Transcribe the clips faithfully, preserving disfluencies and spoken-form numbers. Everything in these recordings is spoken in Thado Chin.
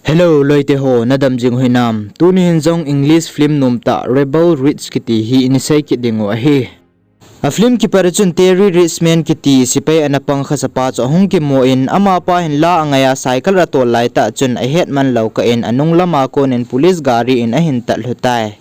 Hello, loite ho, nadam jing hinam? Tuni hin jong English film nom tah Rebel Ridge kiti hi ini sei kit ding u ahi. A film kipat a chun Terry Richmond kiti sipai ana pang khasa pa chu ahung kimu in, amapa hin la angai a cycle atol lai tah chun ahet man lou kah in anung lam a kon in police gari in ahin tat lhu tai.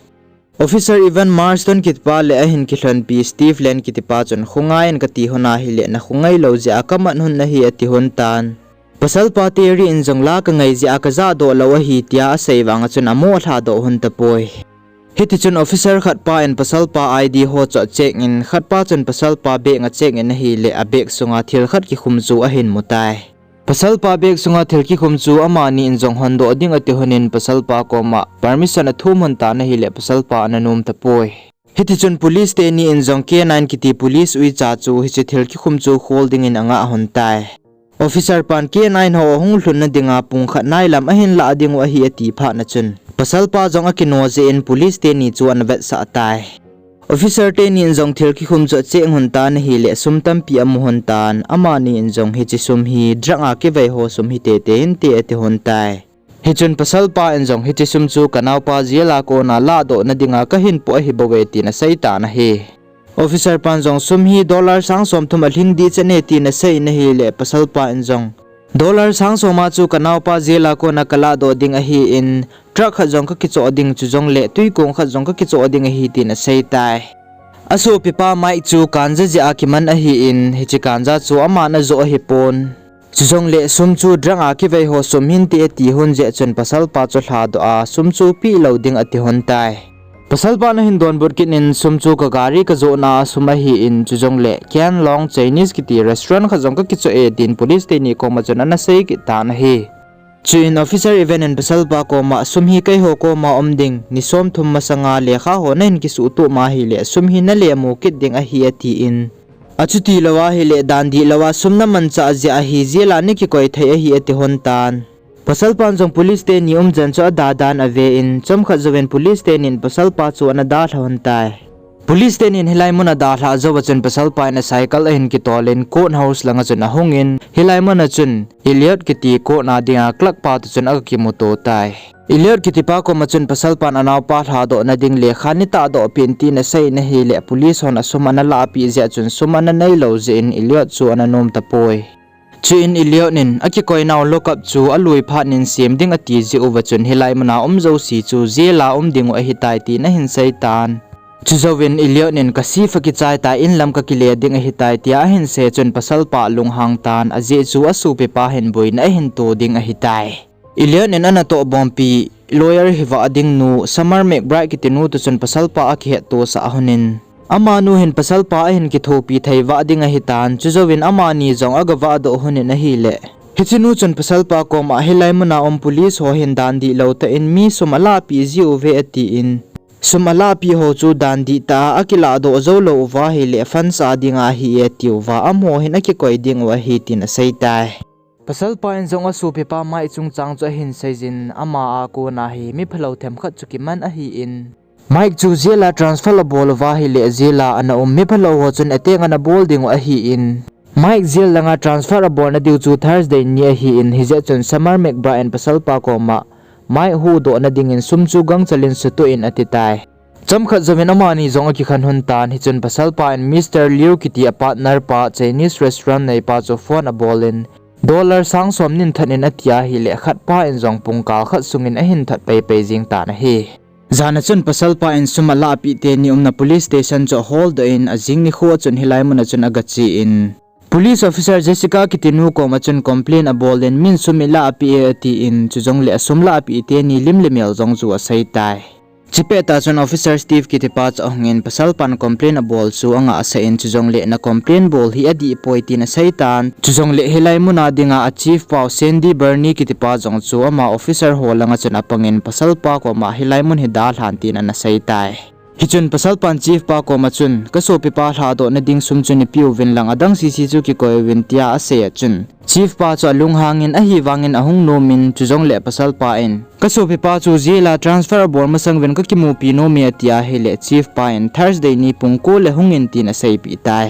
Officer Evan Marston kiti pa le ahin kilhonpi Steve Lane kiti pa chun, "Khongai in kati hon ahile, na khongai lou jeh a kamat hon ahi," ati hon tan. Pasal pa Terry in jong, "La kangai jeh a kajah doh lou ahi," tia asei vang a chun amo alha doh hon tapoi. Hiti chun officer khat pa in pasal pa I D ho chu acheck in, khat pa chun pasal pa bag acheck in ahile, a bag sunga thil khat kikhum chu ahin mu tai. Pasal pa bag sunga thil kikhum chu amani in jong hon doh ding ati hon in pasal pa koma permission athum hon tan ahile, pasal pa ana nom tapoi. Hiti chun police teni in jong K nine kiti police uicha chu hiche thil kikhum chu khol ding in angah hon tai. Officer pan K nine ho ahung lhun na dinga pung khat nai lam ahin lah ding u ahi ati phat na chun, pasal pa jong akino jeh in police teni chu ana vetsah tai. Officer teni in jong thil kikhum chu acheck hon tan ahile, sum tampi amu hon tan, amani in jong, "Hiche sum hi drug a kivei ho sum hi tete hinte," ati hon tai. Hichun pasal pa in jong, "Hiche sum chu kanaopa jail a kona lah doh na dinga kahin poh ahi bou ve," tin asei tan ahi. Officer pan jong, "Sum hi dollar sang som thum alhing ding chan e," tin asei in ahile, pasal pa in jong, "Dollar sang som a chu kanaopa jail a kona kalah doh ding ahi in, truck khat jong kakichoh ding, chujongle twikong khat jong kakichoh ding ahi," tin asei tai. Asopipa Mike chu ganja jeh a kiman ahi in, hiche ganja chu aman ajoh ahipon. Chujongle sum chu drug a kivei ho sum hinte ati hon jeh chun pasal pa chu lhadoh a, sum chu peh lou ding ati hon tai. Pasal pan ahin donbut kit in, "Sum chu kagari kajohna a sum ahi in, chujongle Ken Long Chinese kiti restaurant khat jong kakichoh e," tin police teni koma chun ana sei kit tan ahi. Chuin officer Evan in pasal pa koma, "Sum hi keiho koma um ding, ni som thum masanga lekha ho nahin kisuhtoh ma ahile, sum hi nale mu kit ding ahi," ati in. Achuti lou ahile, dan dihlou a sum namanchah jeh a hi jail a nakikoi thei ahi ati hon tan. Pasal pan jong police teni umchan chu ada dan ave in, chomkhat jouvin police tenin pasal pa chu ana dalha hon tai. Police tenin hilai mun adalhah jou a chun pasal pa in a cycle ahin kitol in court house langa chun ahung in, hilai mun a chun Elliot kiti court a dinga clerk pa toh chun aga kimuto tai. Elliot kiti pa koma chun pasal pan anaopa lhadoh na ding lekha neitahdoh peh in tin asei in ahile, police hon asum ana lahpeh jeh a chun sum ana neilou jeh in Elliot chu ana nom tapoi. Chuin Elliot in akikoinau lockup chu alui phat in sem ding ati jeh uva chun hilai muna um jouse chu jail a um ding u ahitai tin ahin sei tan. Chujouvin Elliot in, "Ka chief akichai tai, inlam kakile ding ahitai," tia ahin sei chun pasal pa alunghang tan, ajeh chu asopipa hin boina ahin to ding ahitai. Elliot in anatoh bompi lawyer hivah ding nu, Summer McBride kiti nu toh chun pasal pa akihetto sah hon in, amanu hin pasal pa ahin kithopi thei vah ding ahitan, chujouvin amani jong aga vahdoh hon in ahile, hiche nu chun pasal pa koma, "Hilai muna um police ho hin dan dihlou tah in mi sum alahpeh jiuve," atin, "Sum alahpeh ho chu dan dihtah a akilahdoh joulou uva ahile, fans a dinga ahi e atiuva, amaho hin akikoi ding u ahi," tin asei tai. Pasal pa in jong asopipa Mike chungchang chu ahin seijin, ama a kona hi mi phalou themkhat chu kiman ahin, Mike chu jail a transfer abol uva ahile, jail a ana um mi phalou ho chun attack ana bol ding u ahin, Mike jail langa transfer abolna diu chu Thursday ni ahin, hijeh chun Summer McBride in pasal pa koma Mike huhdohna dingin sum chu gangchel in sutoh in ati tai. Chomkhat jouvin amani jong akikhen hon tan, hichun pasal pa in Mister Liu kiti a partner pa, Chinese restaurant neipa chu phone abol in, "Dollar sang som neithat in," ati ahile, khat pa in jong pungkal khat sungin ahin that peipei jing tan ahi. Jan a chun pasal pa in sum alahpeh teni umna police station chu aholdoh in, ajing nikho a chun hilai mun a chun aga che in, police officer Jessica kiti nu koma chun complain abol in, "Min sum ilah apeh e," atin, chujongle asum lahpeh teni lim le mel jong chu asei tai. Chupet a chun officer Steve kiti pa chu ahung in, pasal pan complain abol chu angah sah in, chujongle na complain bol hi adih poi tin asei tan. Chujongle hilai muna dinga a chief pau Sandy Burney kiti pa jong chu ama officer ho langa chun apang in, pasal pa koma hilai mun hi dalhan tin ana sei tai. Hichun pasal pan chief pa koma chun, "Ka sopipa lhadohna ding sum chu neipeuvin lang, adang sese chu kikoi uvin," tia asei a chun, chief pa chu alunghang in, ahivangin ahung nom in, chujongle pasal pa in, "Ka sopipa chu jail a transfer abol masang uvin kakimupi nom e," ati ahile, chief pa in, "Thursday ni pung ko le hung in," tin aseipeh tai.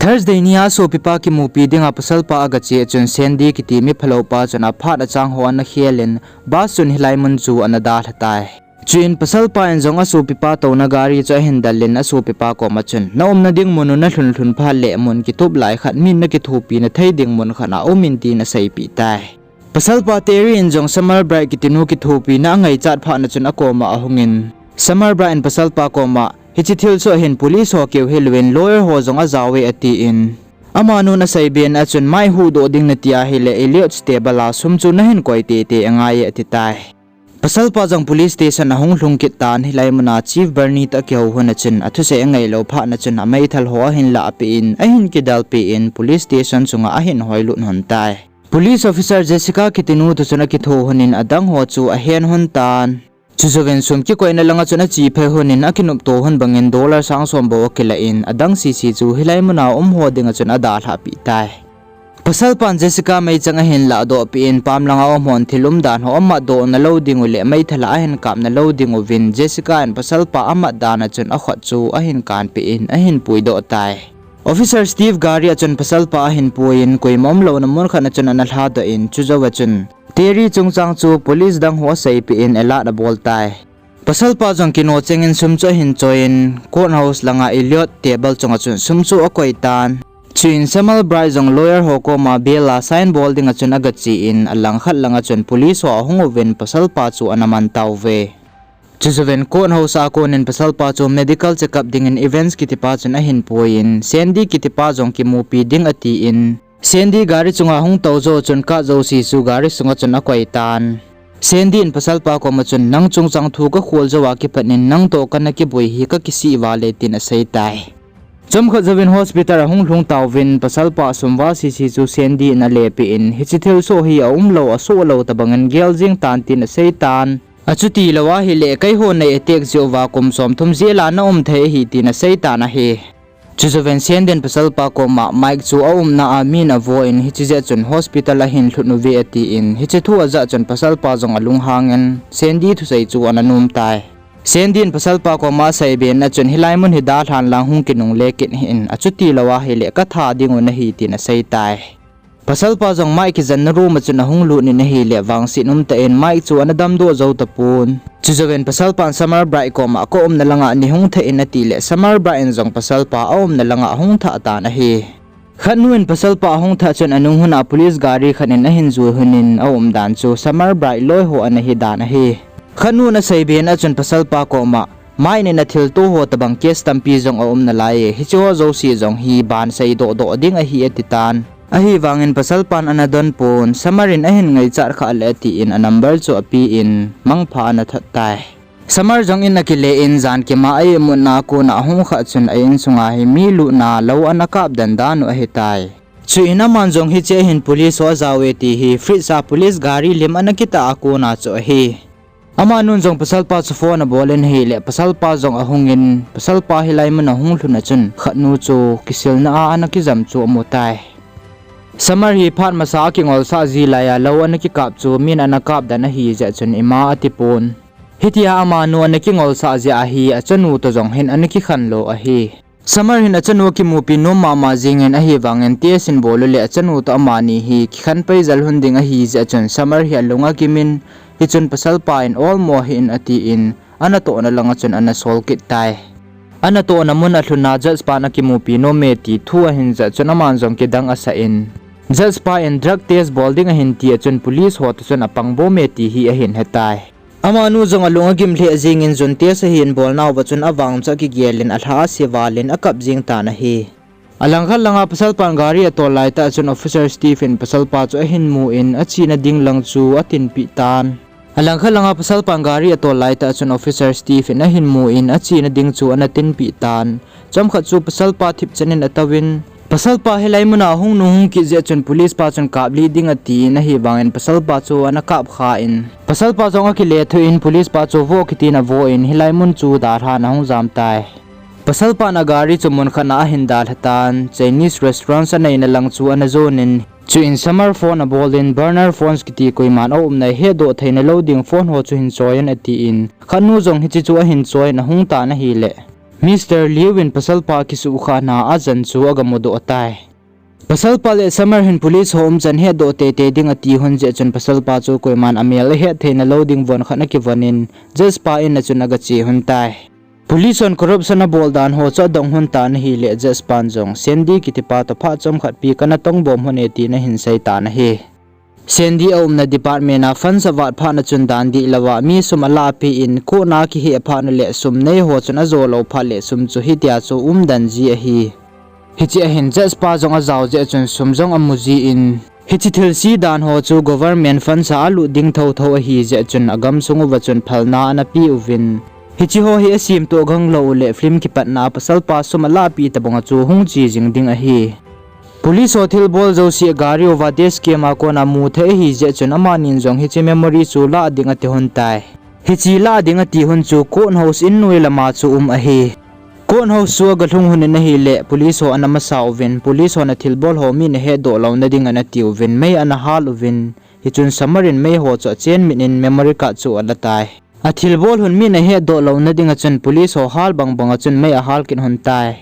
Thursday nia asopipa kimupi dinga pasalpa agache chun Sandy kiti miphalou pa chun aphat achang ho ana khelin, bus chun hilai mun chu ana dalha tai. Chuin pasalpa in jong asopipa touna gari chu ahin dalin asopipa koma chun, na umna ding mun u nalhun lhun phat le mun kitup lai khat min nakithopina thei ding mun khat a umin tin aseipeh tai. Pasalpa Terry in jong Summer Bright kitinu kithopina angaichat phat na chun akoma ahungin, Summer Bright in pasalpa koma, hiche thilsoh hin police ho keu hilouvin lawyer ho jong ajao e atin, amanun aseibe na chun Mike huhdoh ding nati ahile Elliot table a sum chu nahin koi teitei angai e atitai. Pasalpa jong police station ahung lhung kit tan hilai muna Chief Bernie toh akihou lhon a chun athusei angailou phat na chun ameithal ho ahin lahpeh in ahin kidalpeh in police station chunga ahin hoilut lhon tai. Police officer Jessica kitinu toh chun akitho lhonin adang ho chu ahen lhon tan. Chujouvin sum kikoina langa chun ache phei lhonin akinopto lhon bangin dollar sang som bou akilah in adang sese chu hilai muna um ho dinga chun adalhah peh tai. Pasalpan Jessica meichang ahin lahdoh peh in pam langa um hon thil umdan ho amatdoh nalou dingu leh meithal a ahin kap nalou dinguvin Jessica in pasalpa amat dan a chun akhut chu ahin kanpeh in ahin puidoh tai. Officer Steve gari a chun pasalpa ahin puiin koima umlouna mun khat na chun ana lhadoh in chujouva chun Terry chungchang chu police dang ho aseipeh in alert abol tai. Pasalpa jong kino chengin sum chu ahin choiyin courthouse langa Elliot table chunga chun sum chu akoi tan. Chuin Summer Bright jong lawyer ho koma bail a sign bol dinga chun agache in alangkhat langa chun police ho ahung uvin pasalpa chu ana man tauve. Chujouvin courthouse a konin pasalpa chu medical checkup dingin Evans kitipa chun ahin puiyin Sandy kitipa jong kimupi ding atin, Sandy gari chunga hung tou jou chun card jouse chu gari sunga chun akoi tan. Sandy in pasalpa koma chun nang chungchang thu kakhol jouva kipat in nangtoh kana kiboi hi kakisih vale tin aseitai. Chomkhat jouvin hospital ahung lhung tauvin pasalpa sum val sese chu Sandy in alepeh in hiche thilsoh hi aumlou asohlou tobangin gel jeng tan tin aseitan. Achutilou ahile keiho nei attack jeh uva kum somthum jail a naum thei ahi tin aseitan ahi. Chujouvin Sandy in pasalpa koma Mike chu aumna a min avoh in hiche jeh chun hospital ahin lhut uve atin hiche thu ajah chun pasalpa jong alunghangin Sandy thusei chu ana nom tai. Sandy in pasalpa koma aseibe na chun hilai mun hi dalhan lang hung kinungle kit hih in achutilou ahile katha dingu nahi tin aseitai. Pasalpa jong Mike kijenna room a chun ahung lut in ahile vangset umtah in Mike chu ana damdoh jou tapon. Chujouvin pasalpan Summer Bright koma kaumna langa nei hung thah in atile Summer Bright in jong pasalpa aumna langa ahung thah tan ahi. Khatnu in pasalpa ahung thah chun anung lhuna police gari khat in ahin jui lhonin aumdan chu Summer Bright loi ho ana hidan ahi. Khatnu in aseibe na chun pasalpa koma Mike in athilto ho tobang case tampi jong aum nalai e, hicheho jouse jong hi ban seidoh doh ding ahi atitan. Ahivangin pasalpan ana donpon, Summer in ahin ngaichat khah le atin anumber chu apen mangpha ana thot tai. Summer jong in akile in jan kima a imutna a kona ahung khah chun a insunga hi mi lutna lou ana kap dan dan u ahitai. Chuin aman jong hiche hin police ho ajao e ti hi fridge a police gari lim ana kitah a kona chu ahi. Amanun jong pasalpa chu phone abol in ahile pasalpa jong ahungin pasalpa hilai mun ahung lhun a chun khatnu chu kisilna a ana kijam chu amutai. Summer hi phat masa akingolsah ji laiya lou ana kikap chu min ana kap dan ahi jeh chun ima atipon. Hitia amanu ana kingolsah jeh ahi achanu toh jong hin ana kikhanlou ahi. Summer hin achanu kimupi nom mama jengin ahivangin test in bol ule achanu toh amani hi kikhanpai jal lhon ding ahi jeh chun Summer hi alung agimin, hichun pasalpa in olmo hih in atin, anatohna langa chun ana sol kit tai. Anatohna mun alhuna judge pan akimupi nom e ti thu ahin jah chun aman jong kidang asah in, judge pa in drug test bol ding ahin ti a chun police ho toh chun apangbom e ti hi ahin hetai. Amanu jong alung agim lheh jengin jun test ahin bolnauva chun avang chu akigelin alha ase valin akap jeng tan ahi. Alangkhat langa pasalpan gari atol laitah chun officer Steve in pasalpa chu ahin mun achena ding lang chu atinpeh tan. Alangkhat langa pasalpan gari atol laitah chun officer Steve in ahin mun achena ding chu ana tinpeh tan. Chomkhat chu pasalpa thipchen in atouvin, pasalpa hilai muna hung nung hung kit jeh chun police pa chun kaplih ding atin ahivangin pasalpa chu ana kapkhan, pasalpa jong akilethuh in police pa chu vo kitin avoh in hilai mun chu dalhan ahung jamtai. Pasalpan agari chu munkhat na ahin dalhatan, Chinese restaurant aneina lang chu ana jonin, chuin Summer phone abolin, burner phones kiti koiman aumna ahetdoh theina lou ding phone ho chu hin choiyin atin, khatnu jong hiche chu ahin choiyin ahung tan ahile, Mister Liu in pasalpa kisuhkhahna ajan chu agamudoh tai. Pasalpa le Summer hin police ho umchan hetdoh teitei ding ati hon jeh chun pasalpa chu koiman amel ahet theina lou ding von khat akivon in Jess pa in a chun agache hon tai. Police hon corruption abol dan ho chu adong hon tan ahile Jess pan jong Sandy kitipa toh phat chomkhat pi kana tongbom hon e tin ahin sei tan ahi. Sandy aumna department a funds avat phat na chun dan dihlou a mi sum alah pi in court na kihei phat na le sum nei ho chun ajo lou phat le sum chu hitia chu umdan ji ahi. Hiche ahin Jess pa jong ajao jeh chun sum jong amu ji in, hiche thilse dan ho chu government funds a alut ding thouthou ahi jeh chun agamsung uva chun phalna ana pe uvin, hiche ho hi asemtoh ganglou u le film kipatna a pasalpa sum alah pi tabang a chu hung che jing ding ahi. Police ho thilbol jouse gari uva dash cam a kona mu thei ahi jeh chun amanin jong hiche memory chu lah ding ati hon tai. Hiche lah ding ati hon chu court house in noi lama chu um ahi. Court house chu agalhung hon in ahile police ho ana masa uvin, police hon athilbol ho min ahetdoh louna ding ana ti uvin, mei ana hal uvin, hichun Summer in mei ho chu achen mit in memory card chu ala tai. Athilbol hon min ahetdoh louna ding a chun police ho hal bangbang a chun mei ahal kit hon tai.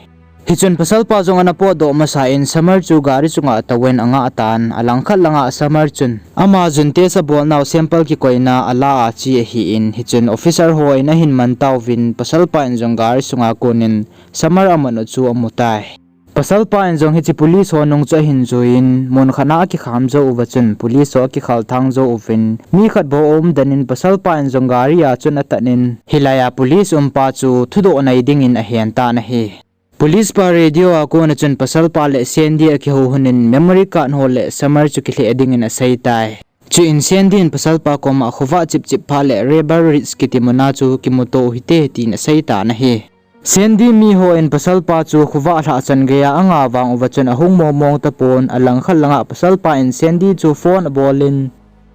Hichun pasalpa jong ana potdoh masa in Summer chu gari chunga atouvin angah tan, alangkhat langa Summer chun ama jun test abolnau sample kikoina ala a che ahin, hichun officer ho in ahin man tauvin, pasalpa in jong gari sunga konin Summer aman u chu amu tai. Pasalpa in jong hiche police ho nung chu ahin jui in, mun khat a akikham jou uva chun police ho akikhal thang jou uvin, mi khat bou aumdan in pasalpa in jong gari a chun atan in, hilai a police umpa chu thudoh nei dingin ahen tan ahi. Police pa radio a kona chun pasalpa le Sandy akihou hon in memory card ho le Summer chu kilheh dingin asei tai. Chuin Sandy in pasalpa koma khovah chipchip phat le Rubber Ridge kiti muna chu kimuto u hite tin asei tan ahi. Sandy mi hon pasalpa chu khovah lhah chan geiya anga vang uva chun ahung mongmong tapon, alangkhat langa pasalpa in Sandy chu phone abol in,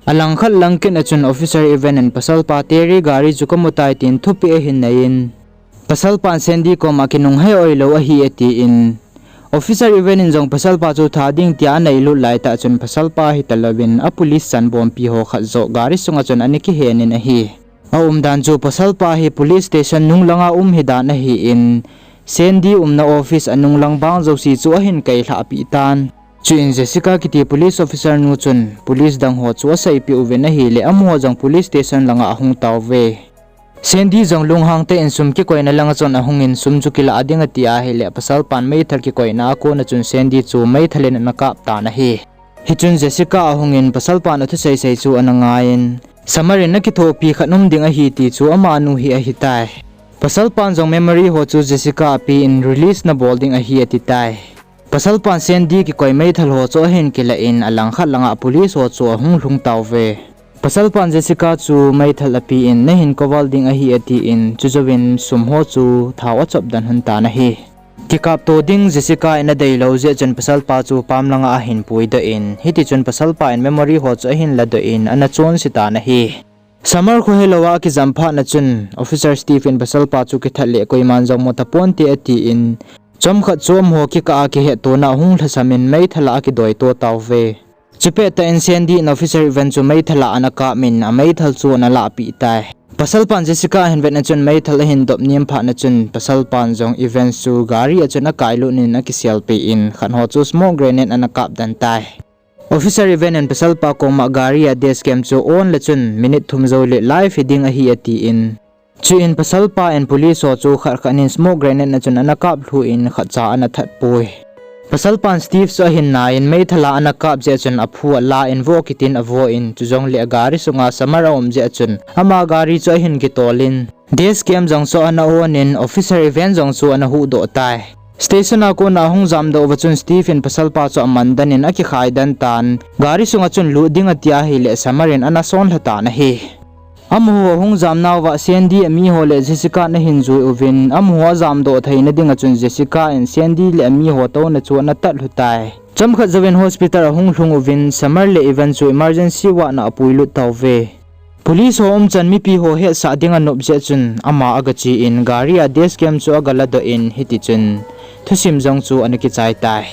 alangkhat lang kit a chun Officer Evan in pasalpa Terry gari chu kamu tai tin thupeh ahin nei in, pasalpan Sandy koma kinunghei oilou ahi atin, Officer Evan in jong pasalpa chu tha ding tia aneilut laitah chun pasalpa hitalouvin a police chanbompi ho khat joh gari sunga chun ana kihen in ahi. Aumdan chu pasalpa hi police station nung langa um hidan ahin, Sandy umna office anung lang bang jouse chu ahin kailhah peh tan. Chuin Jessica kiti police officer nu chun police dang ho chu aseipeh uvin ahile amaho jong police station langa ahung tauve. Sandy jong lunghang tah in sum kikoina langa chun ahungin sum chu kilah ding ati ahile pasalpan meithal kikoina a kona chun Sandy chu meithal in ana kap tan ahi. Hichun Jessica ahungin pasalpan athuseisei chu ana ngaiyin, Summer in akithopi khat um ding ahi ti chu amanu hi ahitai. Pasalpan jong memory ho chu Jessica apen release nabol ding ahi atitai. Pasalpan Sandy kikoi meithal ho chu ahin kilah in alangkhat langa police ho chu ahung lhung tauve. Pasalpan Jessica chu meithal apen nahin cover ding ahi atin, chujouvin sum ho chu thao achop den hon tan ahi. Kikapto ding Jessica in adeilou jeh chun pasalpa chu pam langa ahin puidoh in, hitichun pasalpa in memory ho chu ahin ladoh in ana chonse tan ahi. Summer khohelouva akijam phat na chun Officer Steve in pasalpa chu kithat le koiman jong mu taponte atin, chomkhat chu amaho kikah a kihettona ahung lhasam in meithal a akidoito tauve. Chupettah in Sandy in Officer Evan chu meithal a ana kap in ameithal chu ana lahpeh tai. Pasalpan Jessica ahin vetna chun meithal ahin dop nem phat na chun pasalpan jong Evan chu gari a chun akailut in akiselpeh in khat ho chu smoke grenade ana kap den tai. Officer Evan in pasalpa koma gari a dash cam chu on le chun minute thum jou le live hiding ahi atin, chuin pasalpa in police ho chu khat khat in smoke grenade na chun ana kap lhu in khatcha ana that poi. Pasalpan Steve chu ahin nai in meithal a ana kap jeh chun aphu ala in vo kitin avo in, chujongle gari sunga Summer aum jeh chun ama gari chu ahin kitol in, dash cam jong chu ana on in Officer Evan jong chu ana huhdoh tai. Station a kona ahung jamdoh uva chun Steve in pasalpa chu aman den in akikhai den tan, gari sunga chun lut ding ati ahile Summer in ana sonlha tan ahi. Amaho ahung jamnauva Sandy amiho le Jessica in ahin jui uvin, amaho ajamdoh theina dinga chun Jessica in Sandy le amiho touna chu ana tat lhu tai. Chomkhat jouvin hospital ahung lhung uvin, Summer le Evan chu emergency ward na apuilut tauve. Police ho umchan mipi ho hetsah ding anop jeh chun ama agache in gari a dash cam chu agaladoh in, hitichun thusim jong chu ana kichai tai.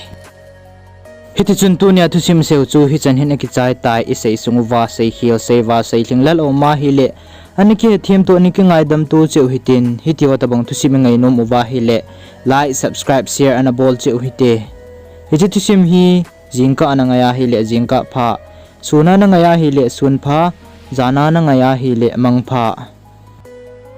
Hitichun tunia thusim seu chu hichan hin akichai tai, isei sung uva seikhel, seival, seilhinglel aum ahile Ana kihethem toh ana kingaidam to cheh u hitin, hitiho tobang thusim i ngainom uva ahile, like, subscribe, share ana bol cheh u hite. Hiche thusim hi jingkah ana ngai ahile jingkah pha, sun a na ngai ahile sun pha, jan a na ngai ahile mangpha.